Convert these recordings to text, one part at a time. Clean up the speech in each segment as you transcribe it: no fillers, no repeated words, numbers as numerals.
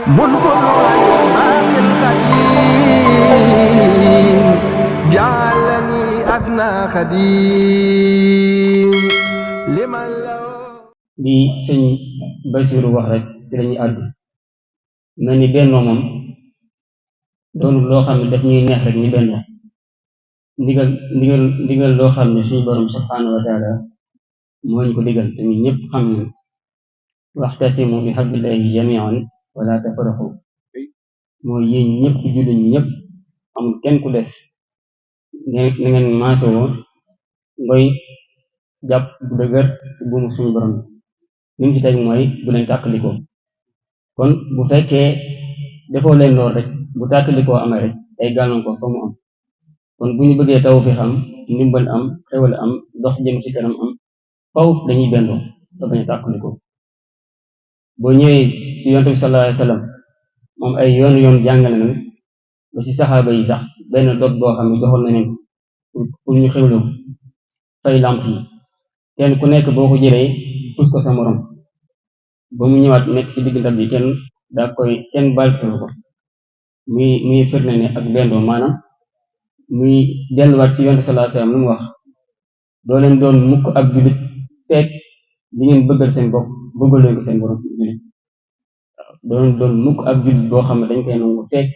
ملك الباقي القديم جعلني أسنى خديم لمن لو di sëñ Basiru wax rek ci lañuy àddu mel ni bennoo moom doonul loo xam ne daf ñuy neex rek ni benn ndigal loo xam ne suñu borom subhanahu wa taala moo ñu ko digal te ñun ñëpp xam ne waxtasimu bi hablillahi jamian wala tafarraqu mooy yéen ñëpp jullit ñi ñëpp amul kenn ku des na ngeen maase woo ngoy jàpp bu dëgër ci buumu suñu borom li mu ci teg mooy bu leen tàkkalikoo kon bu fekkee defoo leen lool rek bu tàkkalikoo amee rek ay gàllankoor fa mu am kon bu ñu bëggee taw fi xam ndimbal am xewal am dox jëm ci kanam am faw dañuy bendoo te bañ a tàkkalikoo boo ñëwee ci yonent bi sallallahu alayhi wa sallam moom ay yoon jàngale nañ ba ci saxaaba yi sax benn dog boo xam ne joxoon na leen pour ñu xewlu fay lamp yi kenn ku nekk boo ko jëlee pus ko sa morom ba mu ñëwaat nekk ci digg ndab bi kenn balfewu ko muy firnde ne ak bendoo maanaam muy delluwaat ci yonent sallallahu alayhi wasallam lu mu wax doo leen doon mukk ab jullit fekk li ngeen bëggal seen bopp bëggal leen ko seen borom jullit doo leen doon mukk ab jullit boo xam ne dañ koy nangu fekk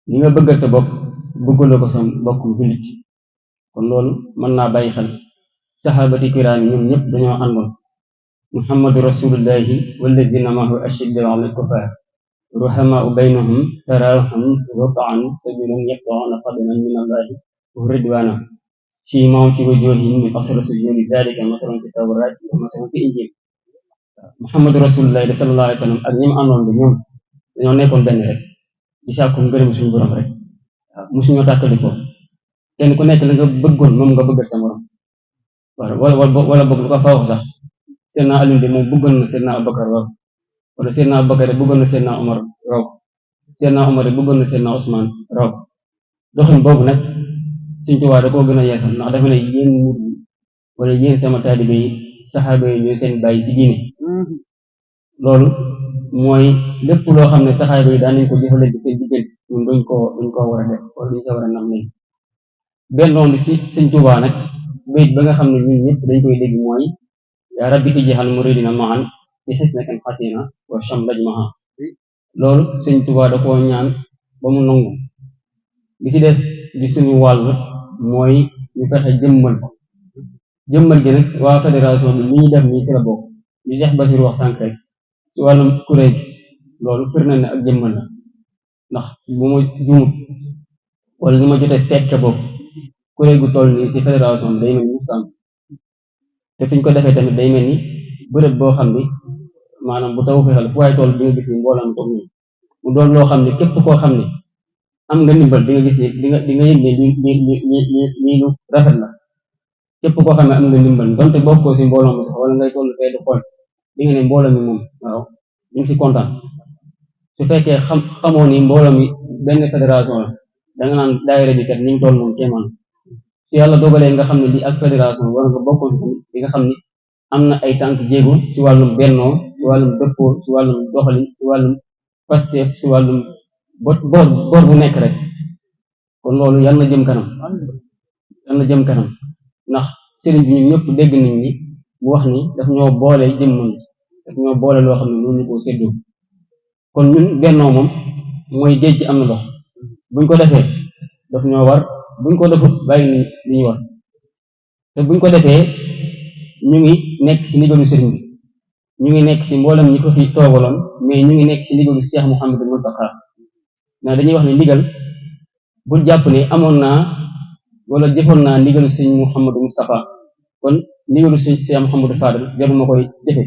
li nga bëggal sa bopp bëggaloo ko sa mbokkum jullit kon loolu mën naa bàyyi xel saxaabati kiraam ñoom ñëpp dañoo àndoon muhammadu rasulullahi wallazina maahu ashiddaau alal kufaar ruhamaau baynahum taraahum ruk'an sujjadan yabtaguuna fadlan min allahi wa ridwaana siimaahum fi wujuuhihim min asari sujuudi zaalika masalun fi tawraat wa masalun fi injiil muhammadu rasulullahi sallallahu alayhi wa sallam ak ñi mu àndoon bi ñoom dañoo nekkoon benn rek di sàkku ngërëm suñu borom rek waaw musuñoo tàkkalikoo kenn ku nekk la nga bëggoon moom nga bëggal sa morom wala boog lu ko faaw sax Seydina Aliou de moom bëggoon na Seydina Abubakar raw wala Seydina Abubakar de bëggoon na Seydina Omar raw Seydina Omar de bëggoon na Seydina Ousmane raw doxin boobu nag Sëriñ Tuubaa da koo gën a yeesal ndax dafa ne yéen nit ñi wala yéen sama taalibe yi saxaaba yi ñooy seen bàyyi ci diine loolu mooy lépp loo xam ne saxaaba yi daan nañ ko jëfalante seen diggante ñun duñ koo war a def wala duñ sa war a nam leen benn noonu ci Sëriñ Tuubaa nag bayit ba nga xam ne ñun ñëpp dañ koy dégg mooy yaa rabbi ij'al muridina ma'an fi hisnatin hasina wa shamlaj maha loolu Sëriñ Tuubaa da koo ñaan ba mu nangu li ci des di suñu wàll mooy ñu fexe jëmmal gi nag waa fédération bi li ñu def nii ci la bokk li Cheikh Basir wax sànq rek ci wàllum kuréel loolu firnde na ak jëmmal la ndax bu ma juumut wala li ma jotee fekke boobu kuréel gu toll nii ci fédération bi day mel ni mustam te fi ñu ko defee tamit day mel ni bërëb boo xam ni maanaam bu taw fexeel fu waay toll di nga gis ni mbooloo mi toog nii mu doon loo xam ne képp koo xam ne am nga ndimbal di nga gis ni di nga yëg ne lii lu rafet la képp koo xam ne am nga ndimbal donte bokkoo ci mbooloo mi sax wala ngay toll fee di xool di nga ne mbooloo mi moom waaw ñu ngi ci kontaan su fekkee xamoo ni mbooloo mi benn fédération la da nga naan daayira bi kat ni ñu toll moom kéemaan su yàlla dogalee nga xam ne lii ak fédération war nga bokkoon ci tamit di nga xam ni am na ay tànk jéego ci wàllum bennoo ci wàllum dëppoo ci wàllum doxalin ci wàllum pasteef ci wàllum boor bu nekk rek kon loolu yal na jëm kanam ndax sëriñ bi ñun ñëpp dégg nañ ni bu wax ni daf ñoo boole jëmmam daf ñoo boole loo xam ne mënuñu koo séddoo kon ñun bennoo moom mooy géej gi am na ndox buñ ko defee daf ñoo war buñ ko defut bàyyi ni li ñu war te buñ ko defee ñu ngi nekk ci ndigalu sëriñ bi ñu ngi nekk ci mboolem ñi ko fi toogaloon mais ñu ngi nekk ci ndigalu Cheikh Mouhamadou Mountakha ndax dañuy wax ne ndigal bul jàpp ne amoon naa wala jëfoon naa ndigalu sëriñ Mouhamadou Moustapha kon ndigalu Cheikh Mouhamadou Fadel jaruma koy jëfe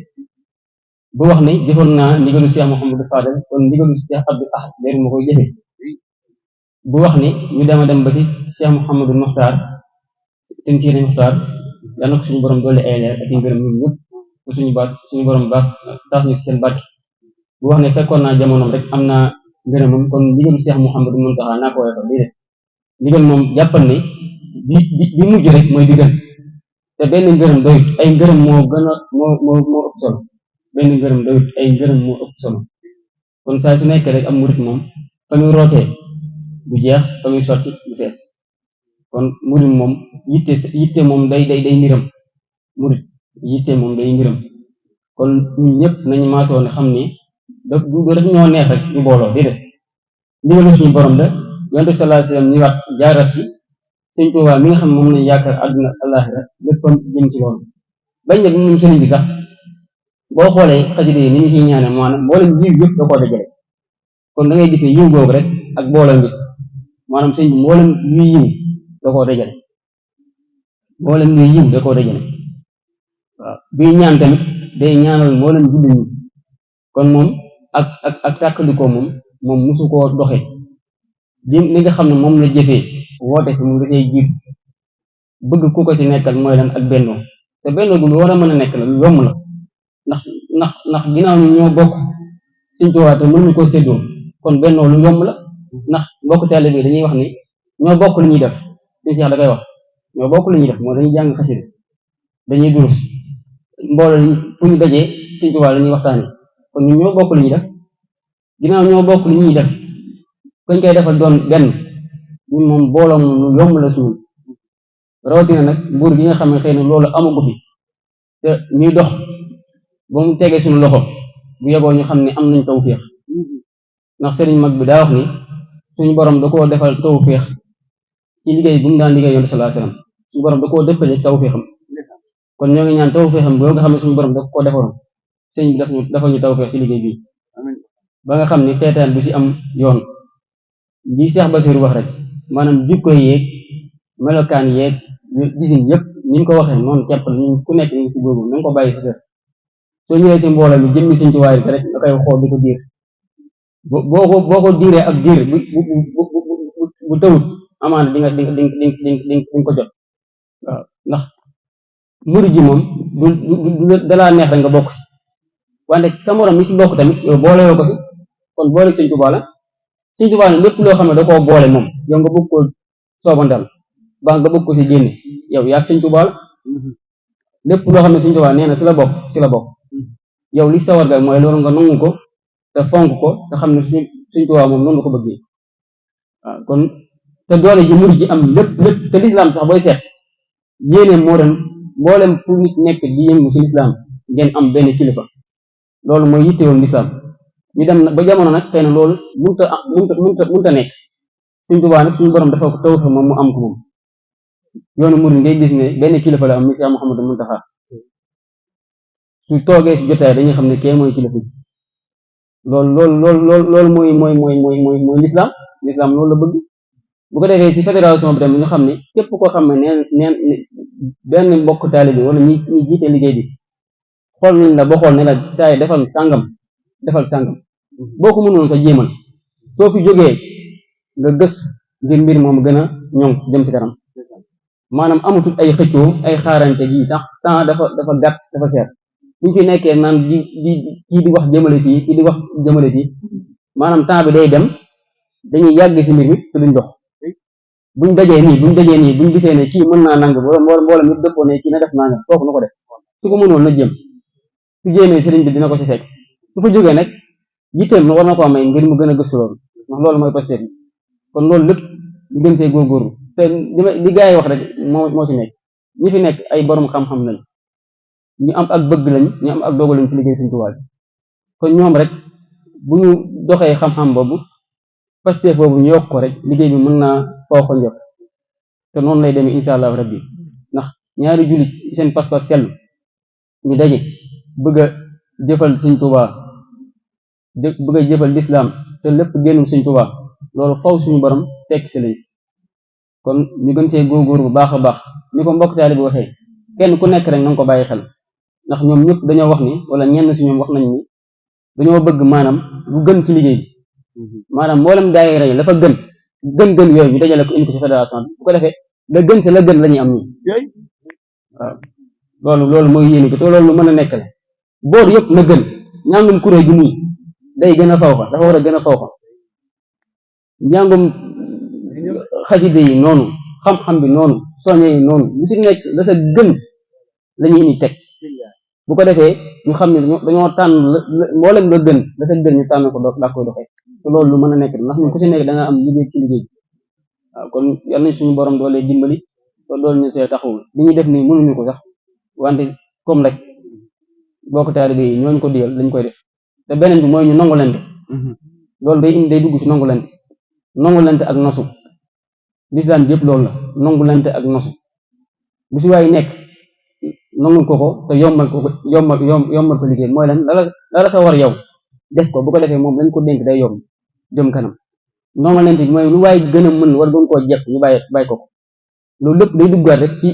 bu wax ne jëfoon naa ndigalu Cheikh Mouhamadou Fadel kon ndigalu Cheikh Abdou Ahad jaruma koy jëfe bu wax ni ñu dem ba ci Cheikh Mouhamadou Mokhtar seen Sidi Mokhtar yal na ko suñu borom doole ay leer ak i ngërëm ñun ñëpp suñu borom baas taas ñu ci seen barke bu wax ne fekkoon naa jamonoom rek am naa ngërëmam kon ndigalu Cheikh Mouhamadou Mountakha naa ko waxee déedéet ndigal moom jàppal ne bi mujj rek mooy digal te benn ngërëm doyut ay ngërëm moo ëpp solo benn ngërëm doyut ay ngërëm moo ëpp solo kon saa su nekk rek am murit moom fa muy rootee bu jeex fa muy sotti du fees kon murit moom yitte moom day mbiram murit yitte moom day mbiram kon ñun ñëpp nañu maasoo ne xam ni du rek ñoo neex rek ñu booloo déedéet ndigalu suñu borom la yonent bi sallallahu alayhi wasallam ñu waat jaarat si Sëñ Tuubaa mi nga xam ne moom lañu yaakaar àdduna àllaaxira léppam jëm ci loolu bañ ne moom sëriñ bi sax boo xoolee xasida yi ni ñu ciy ñaane maanaam mboolem yiw yëpp da koo dajale kon da ngay gis ne yiw googu rek ak boolem bi maanaam sëñ bi mboolem luy yiw da koo dajale mboolem luy yiw da koo dajale waaw buy ñaan tamit day ñaanal mboolem jullit ñi kon moom ak tàkkalikoo moom musu koo doxe li nga xam ne moom la jëfee woote si moom da see jiitu bëgg ku ko si nekkal mooy lan ak bennoo te bennoo gi lu war a mën a nekk la lu yomb la ndax ginnaaw ñu ñoo bokk Sëñ Tuubaa te mënuñu koo séddoo kon bennoo lu yomb la ndax mbokk taalibe bi dañuy wax ni ñoo bokk li ñuy def Sëñ Seex da koy wax ñoo bokk li ñuy def mooy dañuy jàng xasida dañuy durus mbooloo fu ñu dajee Sëñ Tuubaa la ñuy waxtaane kon ñun ñoo bokk li ñuy def ginnaaw ñoo bokk li ñuy def koñ koy defal doon benn ñun moom booloo moom lu yomb la suñu rawatina nag nguur gi nga xam ne xëy na loolu amagu fi te ñuy dox ba mu tegee suñu loxo bu yeboo ñu xam ne am nañ tawféex ndax sëriñ mag bi daa wax ni suñu borom da koo defal tawféex ci liggéey bu mu daan liggéey Yonent sallallahu alayhi wasallam suñu borom da koo dëppale tawféexam kon ñoo ngi ñaan tawféexam boo nga xam ne suñu borom da koo defaroon sëriñ bi dafa ñu tawféex ci liggéey bii ba nga xam ni seetaan du ci am yoon li Cheikh Bassirou wax rek maanaam jikko yeeg melokaan yeeg gisin yëpp ni ñu ko waxee noonu képp la ñu ku nekk ñu si boobu na nga ko bàyyi sa kër soo ñëwee si mbooloo mi jëmmi Sëñ Tuubaa rek nga koy xool di ko diir boo ko diiree ak diir bu tawut amaana di nga ko jot waaw ndax murid ji moom du dalaa neex rek nga bokk si wante sa morom mi si bokk tamit yow boole yoo ko si kon boole Sëñ Tuubaa la Sëñ Tuubaa ne lépp loo xam ne da koo boole moom yow nga bëgg koo soobandal ba nga bëgg ko si génne yow yaa Sëñ Tuubaa la lépp loo xam ne Sëñ Tuubaa nee na si la bokk yow li sawar ga mooy loolu nga nangu ko te fonk ko te xam ne Sëñ Tuubaa moom noonu la ko bëggee waaw kon te doole ji murid ji am lépp te lislaam sax booy seet yéene moo doon mboolem fu nit nekk di yëngu si lislaam ngeen am benn kilifa loolu mooy yittewoon lislaam ñu dem ba jamono nag xëy na loolu munta nekk Sëñ Tuubaa nag suñu borom dafa ko tawfeex moom mu am ko moom yoonu murid ngay gis ne benn kilifa la am mi Cheikh Mouhamadou Mountakha su toogee si jotaay dañuy xam ne kee mooy kilifa loolu mooy lislaam loolu la bëgg bu ko defee si fédération bi tamit ñu xam ne képp koo xam ne neen benn mbokk taalibe bi wala ñi jiite liggéey bi xool nañ la ba xool ne la saa yi defal sàngam boo ko mënoon sa jéemal soo fi jógee nga gës ngir mbir moom gën a ñoŋ jëm si kanam maanaam amatul ay xëccoo ay xaarante gi temps dafa gàtt dafa seer buñ fi nekkee naan kii di wax jëmale fii kii di wax jëmale fii maanaam temps bi day dem dañuy yàgg si mbir mi te duñ dox buñ dajee nii buñ gisee ne kii mën naa nang mboolem nit dëppoo ne kii na def nangam kooku na ko def su ko mënoon na jéem su jéemee sëriñ bi dina ko si fekk su fa jógee nag yitteem war na ko amee ngir mu gën a gëstu loolu ndax loolu mooy posté bi kon loolu lépp ñu gën see góorgóorlu te li gaa yi wax rek moo si nekk ñi fi nekk ay borom xam-xam lañ ñu am ak bëgg lañ ñu am ak dogu lañ si liggéey Sëñ Tuubaa bi kon ñoom rek bu ñu doxee xam-xam boobu posté boobu ñu yokk ko rek liggéey bi mën naa foofa njot te noonu lay demee incha allah rabbi ndax ñaari jullit seen pas-pas sell ñu daje bëgg a jëfal Sëñ Tuubaa bëgg a jëfal lislaam te lépp génnul Sëñ Tuubaa loolu faw suñu borom tekk si lañ si kon ñu gën see góorgóor bu baax a baax ni ko mbokk taalibe bi waxee kenn ku nekk rek na nga ko bàyyi xel ndax ñoom ñëpp dañoo wax ni wala ñenn si ñoom wax nañ ni dañoo bëgg maanaam lu gën ci liggéey bi maanaam mboolem daayira yi la fa gën yooyu ñu dajale ko indi ko si fédération bi bu ko defee la gën sa la gën la ñuy am ñun waaw loolu mooy yéene ko te loolu lu mën a nekk la boor yëpp na gën ñàngum kuréel gi nii day gën a fawxa dafa war a gën a fawxa njàngum xaside yi noonu xam-xam bi noonu soññe yi noonu lu si nekk la sa gën la ñuy indi teg bu ko defee ñu xam ne dañoo tànn mboolem la gën la sa gën ñu tànn ko daa koy doxee te loolu lu mën a nekk ndax ñun ku si nekk da nga am liggéey ci liggéey waaw kon yal nañ suñu borom doole dimbali te loolu ñu see taxawul li ñuy def nii mënuñu ko sax wante comme rek bokk taalibe yi ñooñu ko digal lañ koy def te beneen bi mooy ñu nongulante loolu day dugg ci nongulante ak nosu lislaam yëpp loolu la nongulante ak nosu bu si waay nekk nangul ko te yombal ko liggéey mooy lan la sa war yow def ko bu ko defee moom lañ ko dénk day yomb jëm kanam nongulante bi mooy lu waay gën a mën war gën koo jekk ñu bàyyi ko loolu lépp day duggaat rek ci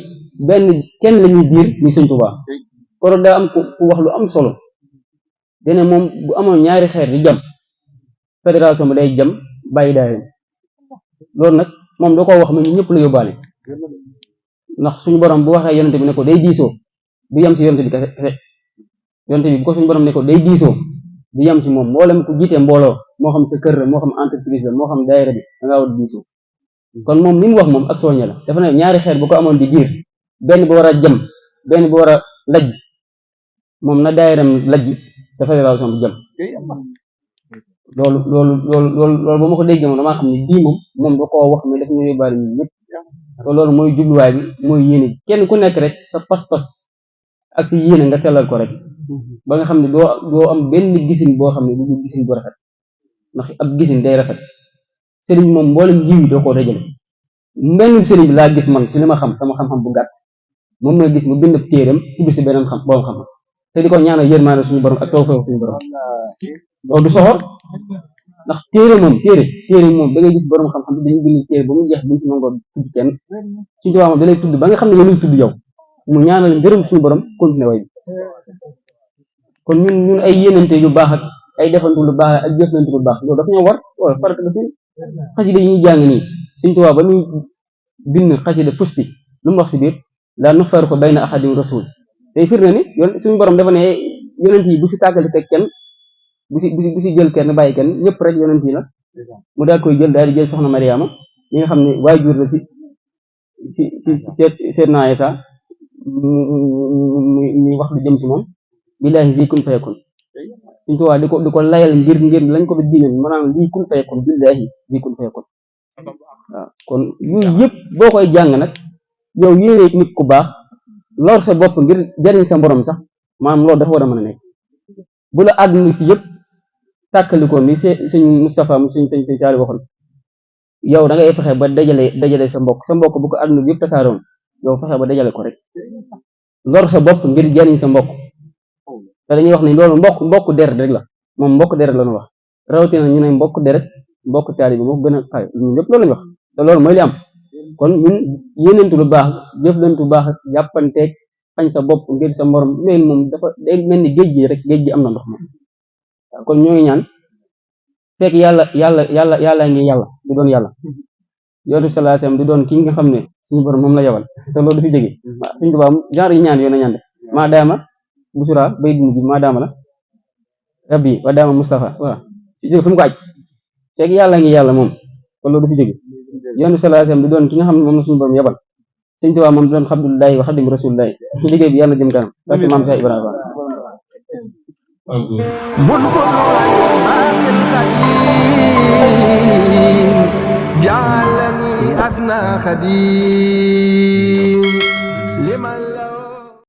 kenn la ñuy diir ñu Sëñ Tuubaa koro daa am ku wax lu am solo dene moom bu amoon ñaari xeer di jam fédération bi day jam bàyyi daayam loolu nag moom da koo wax mais ñu ñëpp la yóbbaale ndax suñu borom bu waxee yonente bi ne ko day diisoo du yem si yonente bi kese yonente bi bu ko suñu borom ne ko day diisoo du yem si moom mboolem ku jiite mbooloo moo xam sa kër la moo xam entreprise la moo xam daayira bi da ngaa war a diisoo kon moom li mu wax moom ak soññe la dafa ne ñaari xeer bu ko amoon di diir benn bu war a jam benn bu war a lajj moom na daayiram lajj te fédération bi jam loolu ba ma ko déggee moom damaa xam ne bii moom da koo wax mais daf ñu yóbbaale ñun ñëpp te loolu mooy jubluwaay bi mooy yéene kenn ku nekk rek sa pas-pas ak si yéene nga sellal ko rek ba nga xam ne doo am benn gisin boo xam ne du gisin bu rafet ndax ab gisin day rafet sëriñ moom mboolem jiw yi doo koo dajale benn sëriñ bi laa gis man si li ma xam sama xam-xam bu gàtt moom mooy gis mu bind téeram tudd si beneen borom xam te di ko ñaanal yërmaane suñu borom ak tawfeex suñu borom loolu du soxor ndax téere moom da ngay gis borom xam-xam bi dañuy bind téere ba mu jeex buñ si nangoo tudd kenn suñu tubaab moom da lay tudd ba nga xam ne yow tudd yow mu ñaanal ngërëm suñu borom continué way kon ñun ay yéenante yu baax ak ay defantu lu baax ak jëflante lu baax loolu dafa ñoo war wala farata la suñu xasida yi ñuy jàng nii suñu tubaab ba muy bind xasida fusti lu mu wax si biir laa nufarriqu bayna ahadin rasul tey fir na ni suñu borom dafa ne yonent yi bu si tàggale teg kenn bu si jël kenn bàyyi kenn ñëpp rek yonent yi la mu daal koy jël daal di jël soxna Mariama ñi nga xam ne waajur la si seet naa Isa muy wax lu jëm si moom billaahi zi kun fayakun suñu tuwaa di ko layal ngir lañ ko do jiineen maanaam lii kun fayakun billaahi zi kun fayakun waaw kon yooyu yëpp boo koy jàng nag yow yéene nit ku baax lor sa bopp ngir jariñ sa borom sax maanaam loolu dafa war a mën a nekk bu la àdduna si yëpp tàkkalikoon ni sëñ Moustapha mu sëñ Saali waxoon yow da ngay fexe ba dajale sa mbokk bu ko àdduna bi yëpp tasaaroon yow fexe ba dajale ko rek lor sa bopp ngir jariñ sa mbokk te dañuy wax ne loolu mbokk deret rek la moom mbokk deret la ñu wax rawatina ñu ne mbokk deret mbokk taalibe moo gën a xay ñun lépp loolu lañu wax te loolu mooy li am kon ñun yéenentu lu baax jëflantu baax jàppanteeg fañ sa bopp ngir sa morom loolu moom dafa day mel ni géej gi rek géej gi am na ndox moom kon ñoo ngi ñaan fekk yàlla ngi yàlla du doon yàlla yonent bi sallallahu alayhi wasallam du doon ki nga xam ne suñu borom moom la yowal te loolu du fi jóge waaw suñu tubaab genre yi ñaan yoon a ñaan de maa daama busura bay dund bi maa daama la rabbi wa daama Mustafa waaw fu mu ko aj fekk yàlla ngi yàlla moom kon loolu du fi jóge yonent bi sallallahu alayhi wasallam du doon ki nga xam ne moom la suñu borom yebal suñu tubaab moom du doon xabdullahi wa xadim rasulillahi liggéey bi yàlla jëm kanam barke maam Cheikh Ibrahima bun ko baaqil xadim jaalani asna xadim